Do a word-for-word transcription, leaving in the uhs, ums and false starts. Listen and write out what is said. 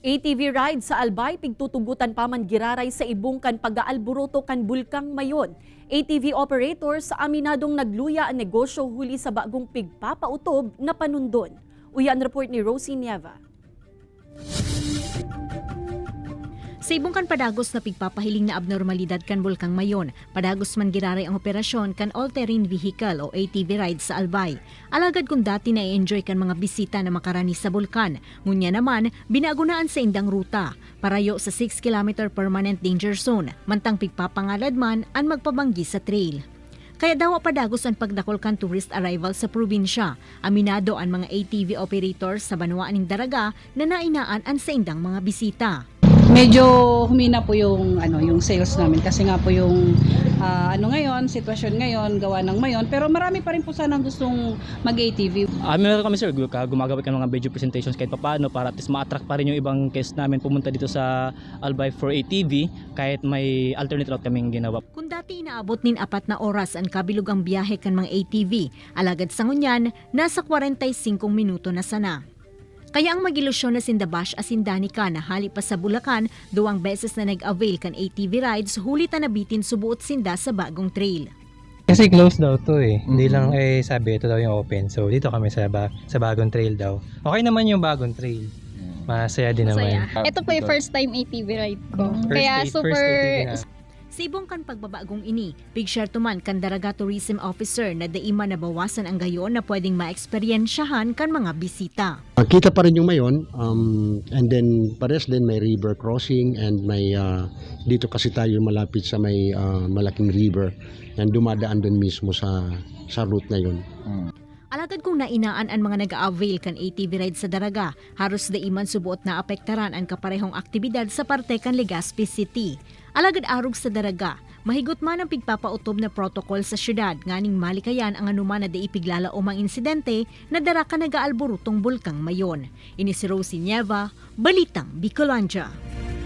A T V ride sa Albay, pigtutugotan pa man giraray sa ibong kan pag-aalburuto kan Bulkang Mayon. A T V operators aminadong nagluya an negosyo huli sa bagong pigpapautob na panundon. Uya an report ni Rosie Nieva. Sa ibong kan padagos na pigpapahiling na abnormalidad kan Bulkang Mayon, padagos man giraray ang operasyon kan all-terrain vehicle o A T V ride sa Albay. Alagad kun dati na-enjoy kan mga bisita na makarani sa bulkan, ngunyan naman, binago na an saindang ruta, parayo sa six kilometer permanent danger zone, mantang pigpapangalad man an magpabanggi sa trail. Kaya dawa padagos an pagdakol kan tourist arrival sa probinsya. Aminado an mga A T V operators sa banwaan nin Daraga na nainaan an saindang mga bisita. Medyo humina po yung, ano, yung sales namin kasi nga po yung, ah, ano ngayon, sitwasyon ngayon, gawa ng Mayon. Pero marami pa rin po sanang gustong mag-A T V. Ah, meron kami, sir, gu-, ka-, gumagawa kami ng mga video presentations kahit papaano para at least ma-attract pa rin yung ibang guests namin pumunta dito sa Albay for A T V kahit may alternate route kaming ginawa. Kun dati inaabot nin apat na oras an kabilogang biyahe kan mga A T V, alagad sa ngunyan, nasa kwarenta y singko minuto na sana. Kaya ang mag-ilusyon na sinda Bash asin Danica na hali pa sa Bulacan, duwang beses na nag-avail kan A T V rides huli ta nabitin suboot sinda sa bagong trail. Kasi close daw to eh. Hindi Mm. lang eh sabi, ito daw yung open. So dito kami sa, ba- sa bagong trail daw. Okay naman yung bagong trail. Mm. Masaya din Masaya. naman. Ito po yung first time A T V ride ko. First Kaya A- first super A T V na. Sa ibong kan pagbabagong ini, pigsyerto man kan Daraga Tourism Officer na dai man nabawasan ang gayon na pwedeng maeksperyensyahan kan mga bisita. Makita pa rin yung Mayon, um, and then pares din may river crossing and may, ah, dito kasi tayo malapit sa may, ah, malaking river na dumadaan dun mismo sa, sa route na yun. Mm. Alagad kung nainaan an mga nag-a-avail kan A T V ride sa Daraga, haros dai man suboot naapektaran an kaparehong aktibidad sa parte kan Legazpi City. Alagad arog sa Daraga, mahigot man ang pigpapautob na protocol sa syudad nganing malikayan ang anoman na dai piglalaomang insidente na dara kan nag-aalborotong Bulkang Mayon. Ini si Rosie Nieva, Balitang Bicolandia.